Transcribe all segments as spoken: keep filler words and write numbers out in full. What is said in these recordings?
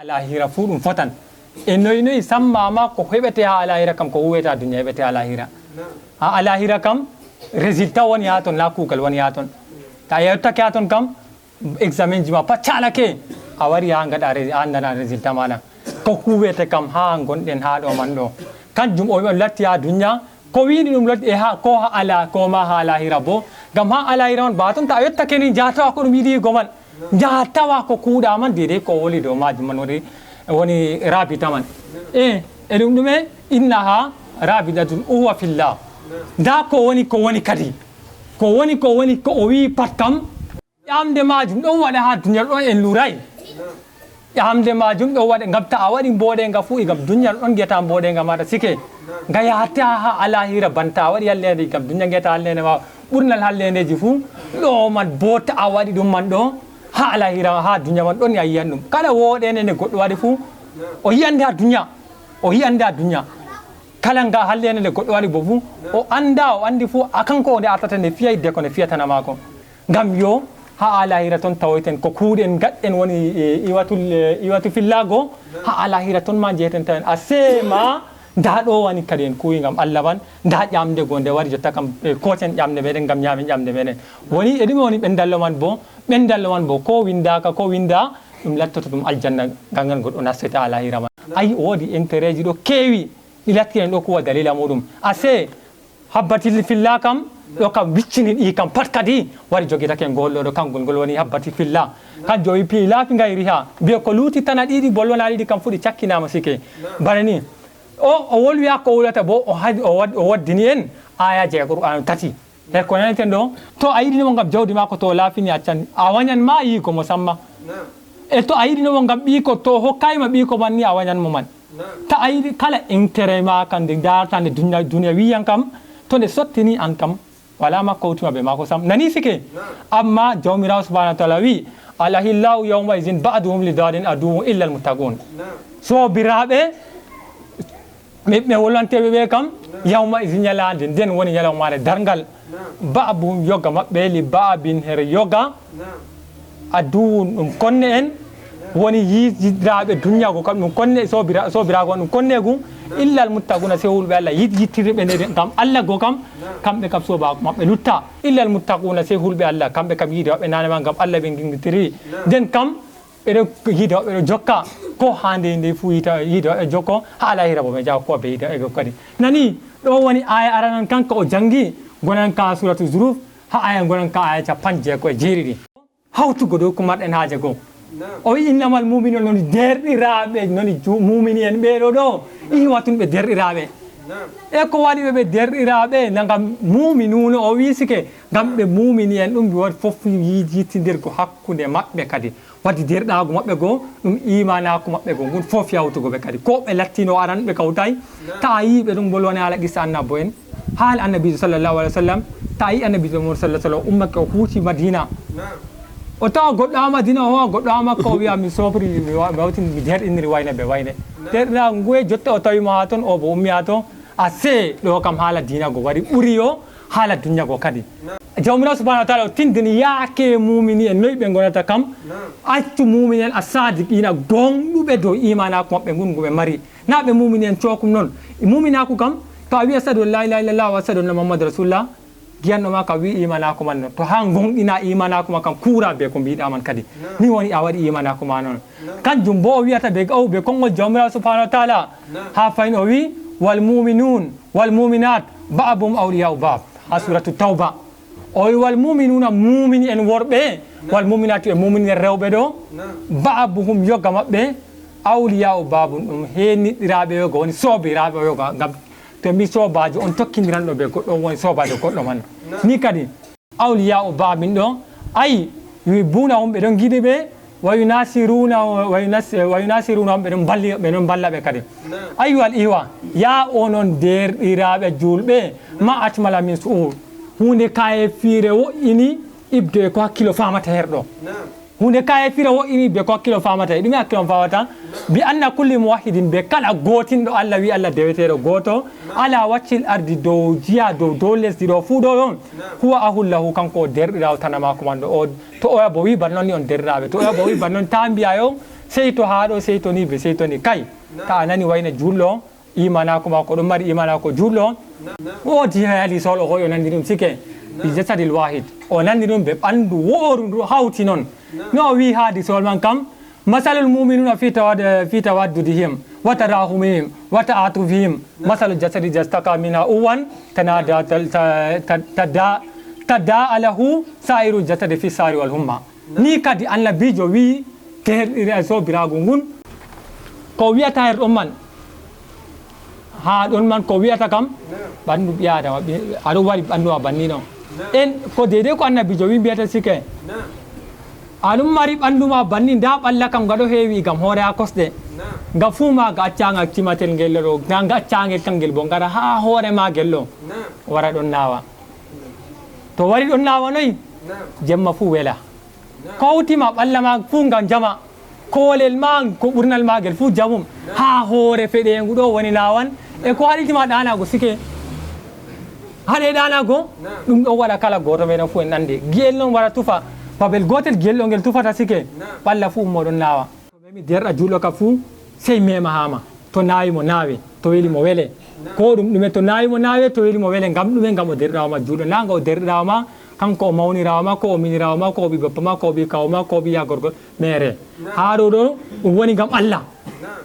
Alahira fuu ɗum fotan. E noy noy samma ma ko heɓete ha alahira kam, ko huwete ha duniya heɓete ha alahira. Ha alahira kam, résultat woni ha ton, na kuugal woni ha ton. Ta yettake ha ton kam, examen ji ma pat calake, a wari ha ngaɗa ré-, a andana résultat maɗa. Ko huwete kam ha gonɗen ha ɗo man ɗo. Kanjum o latti ha duniya, ko wini ɗum latti e ha, ko ha ala, ko ma ha alahira bo. Ngam ha alahira on ba ton ta yettake ni jatawa ko ɗum yiɗi go man. Jatawa ko kuuɗa man dede ko woli dow majum man woni, woni rabita man. E, e ɗum ɗume? Innaha rabidatun uwa fillah. Nda ko woni, ko woni kadi. Ko woni, ko woni, ko o wi pat kam. Ƴamde majum ɗon waɗa ha duniyal ɗon en luray. Ƴamde majum ɗon waɗa ngam ta a waɗi mboɗenga fu e ngam duniyal ɗon ngeta mboɗenga maɗa sike. Nga yahata ha alahira banta a waɗi hallende e ngam duniya ngeta hallende ma ɓurnal hallendeji fu. Ɗo man bo ta a waɗi ɗum man ɗo ha alahira ha duniya man ɗon a yiyan ɗum. Kala woɗende nde goɗɗo waɗi fu o yiyande ha duniya. O yiyande ha duniya. Kala nga hallende nde goɗɗo waɗi bo fu o anda, o andi fu a kanko o nde artata nde fiya hidde ko nde fiyatana mako. Ngam yo ha alahira ton tawoyten ko kuuɗen gaɗɗen woni, e, iwatul, e, iwatu fillago. Ha alahira ton ma jeyten tawen a sema nda ɗo wani kadi en kuwi ngam Allah man, nda ƴamde go nde wari jotta kam, e, kocen ƴamde meɗen ngam ñamen ƴamde meɗen. Woni e ɗume woni ɓendallo man bo? Ɓendallo man bo ko windaka ko winda ɗum lattoto ɗum aljanna ngal ngal goɗɗo nastata alahira man. Ayi o wodi intérêt ji ɗo kewi ɗi latti en ɗo kuwa dalila muɗum. A se Habbati filla kam, ɗo kam wiccini ɗi kam pat kadi, wari jogitake ngol ɗo, ɗo kangol ngol woni habbati filla. Kanjum o wi fi laafi ngayriha, biye ko luuti tana ɗiɗi, bolwana ɗiɗi kam fu ɗi cakkinama sike. Bana ni, o, o wolwi hakko o wolwata bo, o had-, o wad-, o waddini en ayaji e Qur'an tati. He ko naneten ɗo, to a yiɗino mo ngam jawdi maako, to o laafini accan, a wanyan ma yiigo mo samma. E to a yiɗino mo ngam ɓiiko, to o hokkayi ma ɓiiko man ni, a wanyan mo man. Ta a yiɗi kala intérêt ma kan nde darata nde duniya, duniya wiyan kam, to nde sottini an kam, wala ma kowtima be maako sam. Nani sike? Amma Jawmiraawo subhanahu wa ta'ala wi, "Al ahillau yawma izin ba'duhum li ba'din aduwwun illa al muttaqun." Sobiraaɓe, ɓe, ɓe wolwanteɓe ɓe kam, yawma izin ñalaande nden woni ñalawmaare darngal. Ba'duhum yoga maɓɓe li ba'din her yoga. Aduwwun ɗum konne en, woni yiɗiraaɓe duniya go kam ɗum konne, sobira-, sobiraago ɗum konneegu, illa al muttaquna, sey hulɓe Allah yiɗ-, yiɗtirɓe nde ngam Allah go kam, kamɓe kam sobaaku maɓɓe lutta. Illa al muttaquna, sey hulɓe Allah, kamɓe kam yiide maɓɓe nane ma ngam Allah ɓe nginngitiri. Nden kam, ɓe ɗo yiide maɓɓe ɗo jokka, ko haa ndey ndey fuu yiide, yiide maɓɓe jokko, haa lahira bo ɓe jawa ko ɓe yiide maɓɓe kadi. Nani, ɗo woni aya aranan kan ko o jangi, gonan ka suratu Zuruf, haa aya gonan ka aya cappanɗe jeego e jeeɗiɗi. Hawtugo dow ko marɗen haaje goo. O wi, "Innamal mu'minuna", noni deerɗiraaɓe, noni ju-, muumini en ɓee ɗo ɗo, ihwatun ɓe deerɗiraaɓe. E ko waɗi ɓe ɓe deerɗiraaɓe? Na ngam mu'minuna o wi sike, ngam ɓe muumini en ɗum ɓe waɗi fof yi-, yittindirgo hakkunde maɓɓe kadi. Waɗi deerɗaagu maɓɓe goo, ɗum iimaanaaku maɓɓe goo, ngun fof yawtugo ɓe kadi. Ko ɓe lattino aran ɓe kawtay, ta a yii ɓe ɗum bolwane haala qissa annabo en. Haala Annabiijo sallallahu alaihi wasallam, ta a yii Annabiijo mon sallallahu alaihi wasallam ummake o huuti Madina. O tawa goɗɗo ha Madina, o howa goɗɗo ha Makka, o wiya, "Mi sofri, mi wa-, mi hawtini, mi deerɗiniri wayne be wayne." Deerɗiraagu ngu e jotta o tawi mo ha ton, o bo ummi ha ton. A see, ɗo kam haala diina go wari ɓuri yo haala dunya go kadi. Jawmiraawo subhanahu wa ta'ala o tindini yaake muumini en noy ɓe ngonata kam. Accu muumini en as-sadiqina gonɗuɓe dow iimaanaaku maɓɓe ngun ngu ɓe mari. Na ɓe muumini en cookum non. Muuminaaku kam, to a wi, "Ashhadu an la ilaha illallah wa ashhadu anna Muhammadan rasulullah," giyanɗo ma kam wi iimaanaaku man non. To haa ngonɗina iimaanaaku ma kam, kuura be ko mbiɗa man kadi. Ni woni a waɗi iimaanaaku ma non. Kanjum bo o wiyata be, o be konngol Jawmiraawo subhanahu wa ta'ala. Haa fahin o wi, "Wal mu'minun wal mu'minat ba'duhum awliya'u ba'd." Haa suratu Tawba. O wi, "Wal mu'minuna", muumini en worɓe, "wal mu'minatu", e muumini en rewɓe ɗo, "ba'duhum", yoga maɓɓe, "awliya'u ba'dun", ɗum heeniɗɗiraaɓe yoga, woni soobiraaɓe yoga, ngam to mi soobaajo on tokkindiranɗo be goɗɗo, on woni soobaajo goɗɗo man. Ni kadi, "awliya'u ba'din" ɗo, ay, "yuhibbunahum", ɓe ɗon giɗi ɓe, "wa yunasiruna, wa yunas-, wa yunasirunahum", ɓe ɗon balli, ɓe ɗon balla ɓe kadi. Ayyuhal ihwa, ya onon deerɗiraaɓe juulɓe, ma ajmala min su'ur. Huunde kayefiire wo'ini ibde ko hakkilo faamata her ɗo. Huunde kayefiire wo'ini be ko hakkilo faamata. E ɗume hakkilo faamata? "Bi anna kulli muwahhidin", be kala gootinɗo Allah, wi Allah deweteeɗo gooto, "ala wacchil ardi", dow jiya, dow, dow lesdi ɗo fuu ɗo ɗon, "huwa ahul lahu", kanko o deerɗiraawo tana maako man ɗo. O, to oya bo wi ban non ni on deerɗiraaɓe. To oya bo wi ban non ta mbiya yo, Sey to haa ɗo, sey to ni, be sey to ni. Kay, ta a nani wayna juulɗo, imanaaku maako ɗon mari imanaaku juulɗo. Woodi hadiis o hoyo nandi ɗum sike. Bi jasadil wahid. O nandi ɗum be ɓandu wooru ndu hawti non. No o wi hadiis o man kam, masalul mu'minuna fi tawad-, fi tawaddudihim, wa tarahumihim, wa ta'atufihim, masalul jasadi jastaka mina uwan, tanada, ta-, ta-, ta-, tada, tada alahu sa'iru jasadi fi sari wal humma. Ni kadi Annabiijo wi'i, deerɗira e soobiraagu ngun, ko wi'ata her ɗon man, haa ɗon man ko wi'ata kam, ɓandu ɓii Aadama, ɓi-, aɗo waɗi ɓandu ma banni ɗon. En, ko deydey ko Annabiijo wi'i mbiyata sike. Aɗum mari ɓandu ma banni, ndaa ɓalla kam nga ɗo heewi gam hoore haa kosɗe. Nga fuu ma nga accaanga timatel ngel ɗo, nga, nga accaangel kangel bo, ngara haa hoore maagel ɗo, wara ɗon naawa. To wari ɗon naawa noy? Jemma fuu wela. Ko hawti ma ɓalla ma fuu nga jama. Koolel ma, ko ɓurnal maagel fuu jamum. Haa hoore feɗeengu ɗo woni naawan. E ko haɗiti ma ɗaanaago sike? Haɗe ɗaanaago? Ɗum ɗon waɗa kala gooto meɗen fuu en anndi. Gi'el non wara tufa. Babel gootel gi'el ɗo ngel tufata sike. Ɓalla fuu ummo ɗon naawa. To memi deerɗa juulɗo ka fuu, sey mema haa ma. To naawi mo naawe, to weli mo wele. Ko ɗum ɗume to naawi mo naawe, to weli mo wele, ngam ɗume? Ngam o deerɗiraawo ma juulɗo, naa nga o deerɗiraawo ma, kanko o mawniraawo ma, ko o minyiraawo ma, ko o ɓii bappa ma, ko o ɓii kaawu ma, ko o ɓii yaa gorko meere. Haa ɗo ɗo, ɗum woni ngam Allah.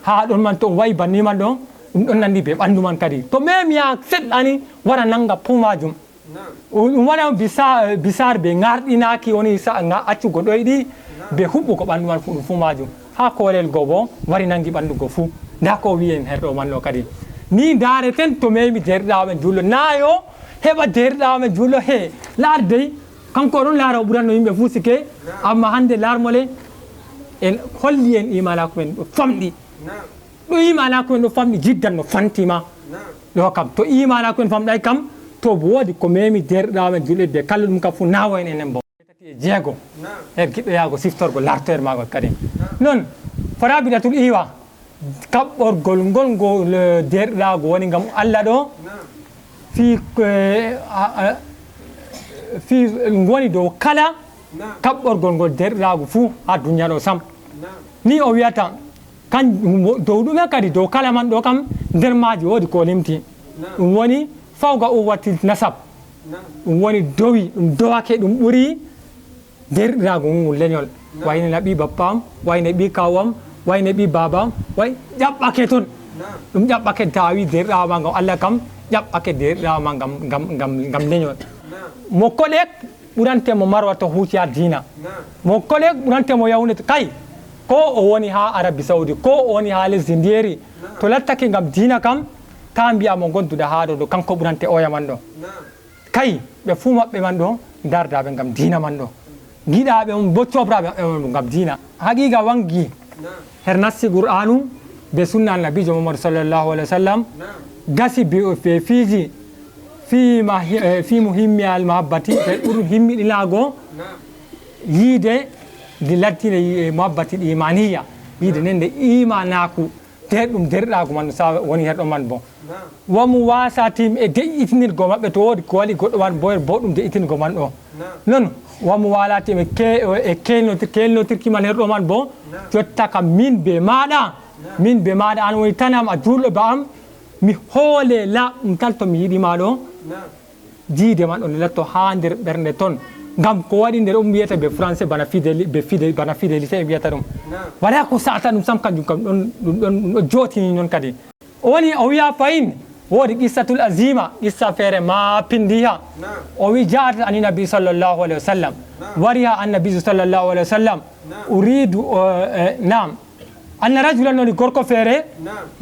Haa ɗon man to o wa'i banni man ɗo, ɗum ɗon nandi bee ɓandu man kadi. To memi haa seɗɗa ni, wara nanga fuu maajum. Ɗum waɗa on bisa-, bisaar be ŋarɗinaaki woni sa-, ŋa-, accugo ɗoyɗi be huɓɓugo ɓandu man fu, ɗum fuu maajum. Haa koolel go bo wari nangi ɓandu go fuu. Ndaa ko o wi'i en her ɗo man ɗo kadi. Ni ndaareten to memi deerɗiraawo men juulɗo. Naa yo heɓa deerɗiraawo men juulɗo he laar dey. Kanko o ɗon laara o ɓuranno yimɓe fuu sike. Amma hande laar mo le en holli en imanaaku men ɗo famɗi. Ɗo imanaaku men ɗo famɗi jiddan no fanti ma. Ɗo kam, to imanaaku men famɗaay kam, to bo woodi ko memi deerɗiraawo men juulɓe be kalluɗum kam fuu naawo en enen bo. Tati e jeego. Her giɗɗo yaago siftorgo lartoyel maagol kadi. Non, farabidatul iwa, kaɓɓorgol ngol ngol, eh, deerɗiraagu woni ngam Allah ɗo. Fii, eh, a, a, fii ngoni dow kala kaɓɓorgol ngol deerɗiraagu fuu haa duniya ɗo sam. Ni o wi'ata, kan-, dow ɗume kadi, dow kala man ɗo kam, nder maaji woodi ko limti. Ɗum woni fawga uwwatil nasab. Ɗum woni dowi, ɗum dowake, ɗum ɓuri deerɗiraagu ngun lenyol. Wayne na ɓii bappa am, wayne ɓii kaawu am, wayne ɓii baaba am, way ƴaɓɓake ton. Ɗum ƴaɓɓake ta a wi deerɗiraawo ma ngam Allah kam, ƴaɓɓake deerɗiraawo ma ngam, ngam, ngam, ngam lenyol. Mo koɗek ɓurante mo marwa to huuci haa diina. Mo koɗek ɓurante mo yahude to, kay, ko o woni haa Arabi Saudi, ko o woni haa lesdi ndiyeri, to lattake ngam diina kam, ta mbi'a mo gonduɗa haa ɗo, ɗo kanko ɓurante oya man ɗo. Kay, ɓe fuu maɓɓe man ɗo, ndaardaa ɓe ngam diina man ɗo. Giɗaa ɓe on, bo cooɓraa ɓe maɓɓe man ɗo ngam diina. Haqiiqa wangi her nassi Qur'aanu be sunna Annabiijo Muhammadu sallallahu alaihi wasallam. Gasi be, be fiiji fii ma-, eh, fii muhimmi al mahabbati, ɓe ɓuri himmiɗinaago yiide ndi lattine, eh, muhabbati imaniyya, yiide nden nde imanaaku, deerɗum deerɗiraagu man sa woni her ɗo man bo. Wa muwasatihim e de'itinirgo maɓɓe, to woodi ko waɗi goɗɗo man bo, bo ɗum de'itinirgo man ɗo. Non, wa muwalatihim e ke-, e kelnotir-, kelnotirki man her ɗo man bo, jotta kam min be maaɗa, min be maaɗa, an woni tan am a juulɗo ba am, mi hoole laaɓɗum tan to mi yiɗi ma ɗo. Jiide man ɗon latto haa nder ɓernde ton. Ngam ko waɗi nder on wiyata be français bana fideli-, be fide-, bana fidelité ɓe wiyata ɗum. Walaa ko sa'ata ɗum sam, kanjum kam ɗon, ɗum ɗon, ɗum ɗon jootini non kadi. O woni o wi'a fahin, woodi qissatul azima, qissa feere ma pindiha. O wi ja'at ani nabi sallallahu alaihi wasallam. Wari haa Annabiijo sallallahu alaihi wasallam. Uridu, eh, eh, naam. Anna rajulan, woni gorko feere,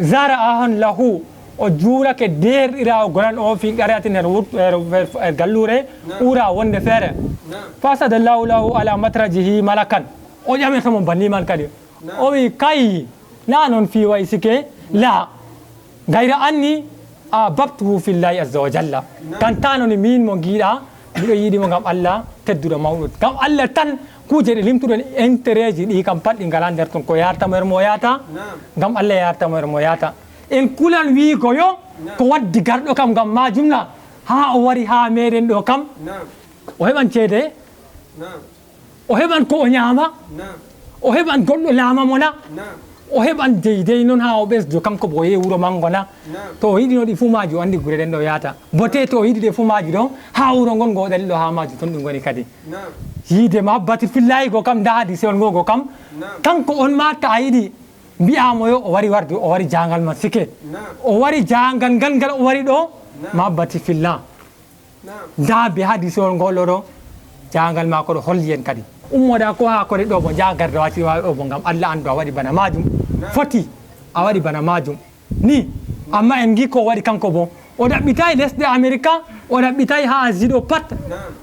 zara ahan lahu, o juulake deerɗiraawo gonan o fi qaryatin her wut-, her, her, her galluure, ura wonde feere. Fa sadallahu lahu ala matrajihi malakan. O ƴamata mo banni man kadi. O wi, kay, na non fi wa'i sike, la. Gayra anni ahbabtuhu fillahi azza wa jalla. Kantano ni min mo ngiɗa, miɗo yiɗi mo ngam Allah tedduɗo mawɗo. Ngam Allah tan, kuuje ɗe limtuɗen, intérêtji ɗi kam pat ɗi ngala nder ton. Ko yarta mo her mo yata, ngam Allah yarta mo her mo yata. En kulan wiigo yo, ko waddi garɗo kam ngam majum na, haa o wari haa meɗen ɗo kam, o heɓan ceede. O heɓan ko o nyaama. O heɓan goɗɗo laama mo na? O heɓan deydey noon haa o ɓesdo, kanko bo o yehi wuro manngo na? To o yiɗi no ɗi fuu maaji, o anndi gure ɗen ɗo yahata. Bote to o yiɗi ɗe fuu maaji ɗo, haa wuro ngon ngo o ɗali ɗo haa maajum, ton ɗum ngoni kadi. Yiide mahabbati fillaahi go kam, ndaa hadiisewol ngo go kam. Kanko on ma ta a yiɗi, mbi'aa mo yo o wari warde, o wari jaangal man sike. O wari jaangal ngal, ngal o wari ɗo, mahabbati fillah. Ndaa be hadiisewol ngol ɗo, jaangal maako ɗo holli en kadi. Ummoɗaa ko haa kore ɗo bo, njaha garda wati ɗo bo, ngam Allah anndu a waɗi bana maajum. Foti a waɗi bana maajum. Ni, amma en ngi ko o waɗi kanko bo. O ɗaɓɓitay lesɗe Amerika, o ɗaɓɓitay haa Asie ɗo pat.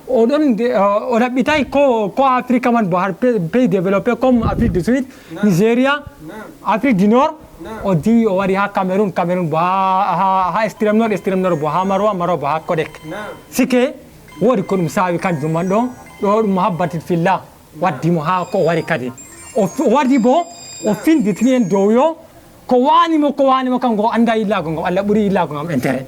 O ɗon de, o ɗaɓɓitay ko, ko Afrika man bo, har pe-, pays développé comme Afrique du Sud, Nigeria, Afrique du Nord. O diwi o wari haa Cameroun, Cameroun bo haa, haa, haa Extrême Nord, Extrême Nord bo haa Maroua, Maroua bo haa Kodek. Sike, woodi ko ɗum saawi kanjum man ɗo, ɗo ɗum mahabbatin fillah. Waddi mo haa ko o wari kadi. O f-, o wadi bo, o finditini en dow yo, ko waani mo, ko waani mo, kanko o annda yillaago ngam Allah ɓuri yillaago ngam entere.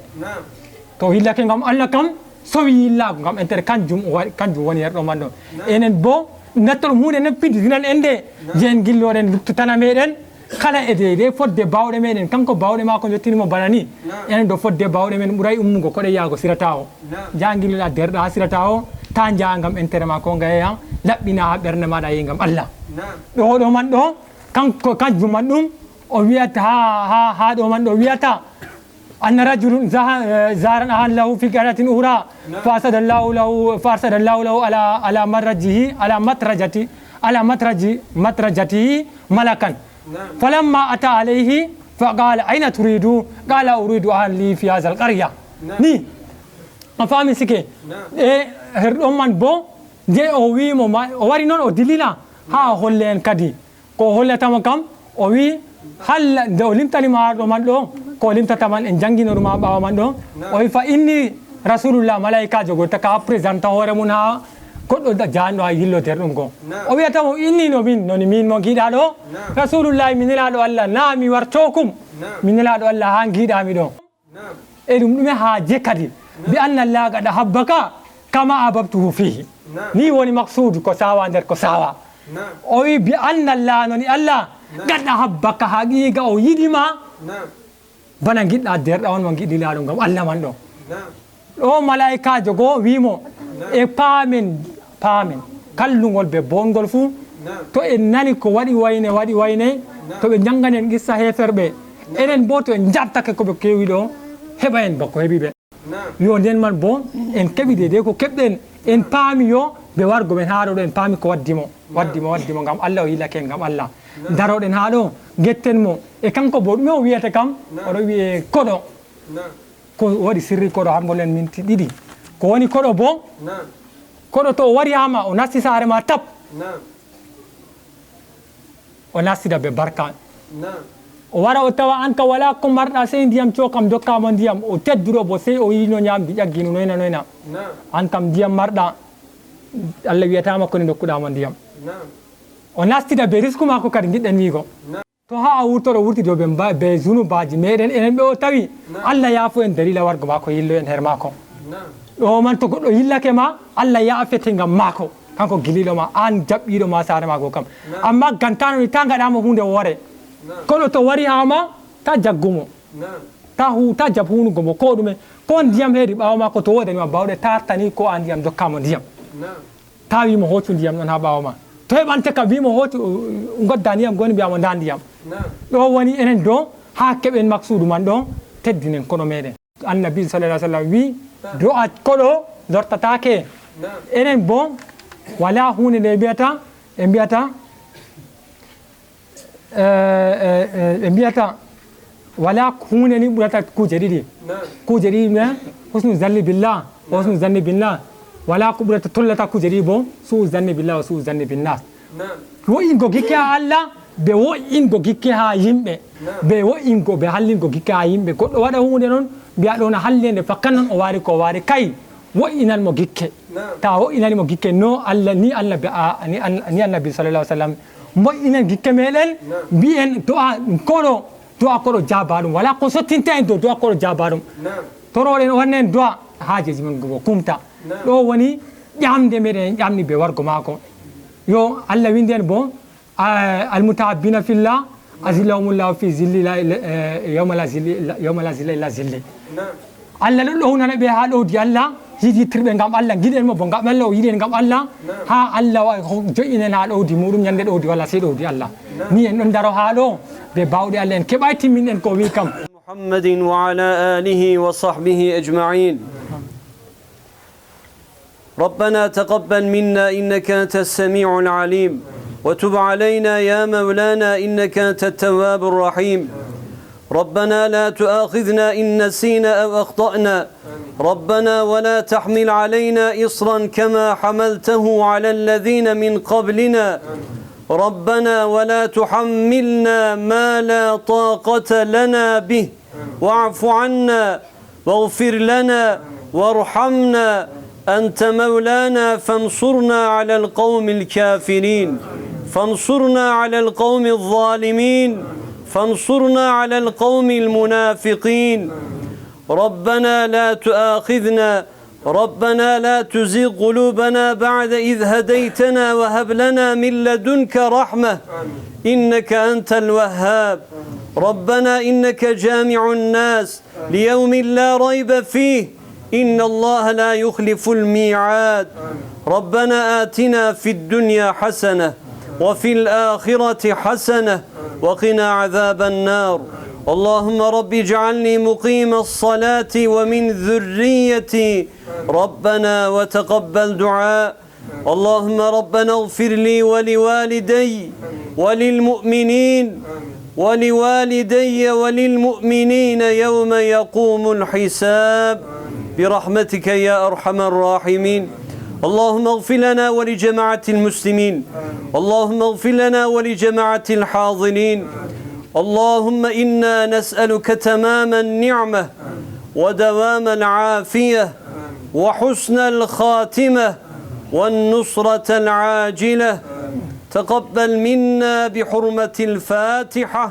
To o yillake ngam Allah kam, sowi yillaago ngam entere, kanjum o waɗi, kanjum woni yerɗo man ɗo. Enen bo, natto ɗum huunde nden finditinan en nde, je en ngilloɗen luttutana meɗen, kala e deydey fodde baawɗe meɗen. Kanko baawɗe maako njottini mo bana ni. Enen ɗo fodde baawɗe men ɓuray ummugo koɗe yaago sirata o. Njaha ngilloɗa derɗa haa sirata o, ta njaha ngam entere ma ko ngayeya, laɓɓina haa ɓernde maɗa yehi ngam Allah. Ɗo, ɗo man ɗo, kanko, kanjum man ɗum, o wiyata haa, haa, haa ɗo man ɗo wiyata, أن رجلا زه-، زارا أهله في قرية أخرى، فأرسل الله له، فأرسل الله له على، على مدرجه، على مدرجة، على مدرج-، مدرجته ملكا. فلما أتى عليه فقال: أين تريد؟ قال: أريد أهلي في هذه القرية. Ni, a faami sike? E, her ɗon man bo, nde o wi'i mo ma-, o wari non o dilila, haa o holle en kadi. Ko o hollata mo kam, o wi'i, halla, nde o limtani mo haa ɗo man ɗo, ko o limtata man en jannginori ma ɓaawo man ɗo. O wi'i, فإني رسول الله, malaa'ikaajo go taka presenta hoore mum haa goɗɗo da-, jahanɗo haa yillo der ɗum go. O wi'ata mo, إني, no min, noni min mo ngiɗa ɗo, رسول الله, mi nelaaɗo Allah, na mi wartookum. Mi nelaaɗo Allah haa ngiɗa mi ɗo. E ɗum ɗume haaje kadi? بأن الله قد أحبك كما أحببته فيه. Ni woni maksuudu ko saawa nder ko saawa. O wi'i, بأن الله, noni Allah, قد أحبك, haqiiqa o yiɗi ma. Bana ngiɗɗa derɗa on mo ngiɗɗa laaɗo ngam Allah man ɗo. Ɗo malaa'ikaajo go wi'i mo, e paamen, paamen, kallungol be boongol fuu, to en nani ko waɗi wayne, waɗi wayne, to ɓe njannganen qissa heeferɓe, enen boo to en njaɓtake ko ɓe keewi ɗo, heɓa en bako heɓi ɓe. Yo nden man boo, en keɓi deydey ko keɓɗen, en paami yo be wargo men haa ɗo, en paami ko waddi mo, waddi mo, waddi mo, ngam Allah o yilake en, ngam Allah. Daroɗen haa ɗo, ngetten mo, e kanko boo, ɗume o wi'ata kam? Oɗo wi'e koɗo. Ko waɗi sirri koɗo, haa mbollen minti ɗiɗi. Ko woni koɗo boo? Koɗo to o wari haa ma, o nasti saare ma tap. O nastida be barka. O wara o tawa an kam walaa ko marɗa sey ndiyam, cookam, ndokka mo ndiyam. O tedduɗo boo sey o yiɗino nyaamdu ƴaggi no noyna noyna. An kam ndiyam marɗa. Allah wi'ata ma koni ndokkuɗa mo ndiyam. O nastida be risku maako kadi ngiɗɗen wi'go. To haa o wurtoro wurti dow be mba-, be zunubaaji meɗen enen ɓe o tawi, Allah yaafo en dalila wargo maako yillo en her maako. Ɗo man to goɗɗo yillake ma, Allah yaafete ngam maako. Kanko giliɗo ma, an jaɓɓiɗo ma saare maako kam. Amma gantano ni ta ngaɗa mo huunde woore. Koɗo to wari haa ma, ta jaggu mo. Ta hu-, ta jaɓ huunugo mo ko ɗume. Ko ndiyam heedi ɓaawo maako to woodani ma baawɗe ta artani ko a ndiyam dokka mo ndiyam. Ta wi mo hoocu ndiyam ɗon haa ɓaawo ma. To heɓante kam wi mo hoocu, uh, ngodda ndiyam goni mbiya mo nda ndiyam. Ɗo woni enen do haa keɓen maksuudu man ɗo teddinen koɗo meɗen. Annabi sallallahu alaihi wasallam wi do'a koɗo lortataake. Enen bo wala huunde nde mbiyata, e mbiyata, eh, eh, eh, ɓe mbiyata, wala huunde ni ɓurata kuuje ɗiɗi. Kuuje ɗiɗi ne, husnu zanni billah, wa husnu zanni billah. Wala ko ɓurata tollata kuuje ɗiɗi bo, su'u zanni billah, wa su'u zanni binnas. Wo'ingo gikke haa Allah, be wo'ingo gikke haa yimɓe. Be wo'ingo, be hallingo gikke haa yimɓe. Goɗɗo waɗa huunde non, mbiya ɗo na halliende fakkan non o waari ko o waari. Kay, wo'inan mo gikke. Ta wo'inani mo gikke no Allah ni, Allah be, a, ni, an-, ni Annabi sallallahu alaihi wasallam. Mo'inen gikke meɗen, mbi'en do'a ɗum koɗo, do'a koɗo jaabaɗum. Wala ko sottinta en dow do'a koɗo jaabaɗum. Toroɗen o wanna en do'a haajeji men go kumta. Ɗo woni ƴamde meɗen en ƴamni be wargo maako. Yo Allah windi en bo, آه، المتحابين في الله أظلهم الله في ظله لا، آه، يوم لا ظل إلا، يوم لا ظل إلا ظله. Allah ɗon ɗo hunana ɓe haa ɗowdi Allah, yidittirɓe ngam Allah, ngiɗen mo bo ngam Allah, o yiɗi en ngam Allah, haa Allah wa-, ho-, jo'inen haa ɗowdi muuɗum, nyannde ɗowdi walaa sey ɗowdi Allah. Ni en ɗon ndaro haa ɗo, bee baawɗe Allah en keɓaay timminɗen ko o wi'i kam. محمد وعلى آله وصحبه أجمعين. ربنا تقبل منا إنك أنت السميع العليم، وتب علينا يا مولانا إنك أنت التواب الرحيم. ربنا لا تؤاخذنا إن نسينا أو أخطأنا. ربنا ولا تحمل علينا إصرا كما حملته على الذين من قبلنا. ربنا ولا تحملنا ما لا طاقة لنا به. واعف عنا واغفر لنا وارحمنا، أنت مولانا فانصرنا على القوم الكافرين، فانصرنا على القوم الظالمين، فانصرنا على القوم المنافقين. ربنا لا تؤاخذنا، ربنا لا تزغ قلوبنا بعد إذ هديتنا وهب لنا من لدنك رحمة، إنك أنت الوهاب. ربنا إنك جامع الناس ليوم لا ريب فيه، إن الله لا يخلف الميعاد. ربنا آتنا في الدنيا حسنة وفي الآخرة حسنة وقنا عذاب النار. اللهم رب اجعلني مقيم الصلاة ومن ذريتي. ربنا وتقبل دعاء. اللهم ربنا اغفر لي ولوالدي وللمؤمنين، ولوالدي وللمؤمنين يوم يقوم الحساب، برحمتك يا أرحم الراحمين. اللهم اغفر لنا ولجماعة المسلمين. اللهم اغفر لنا ولجماعة الحاضرين. اللهم إنا نسألك تمام النعمة ودوام العافية وحسن الخاتمة والنصرة العاجلة. تقبل منا بحرمة الفاتحة.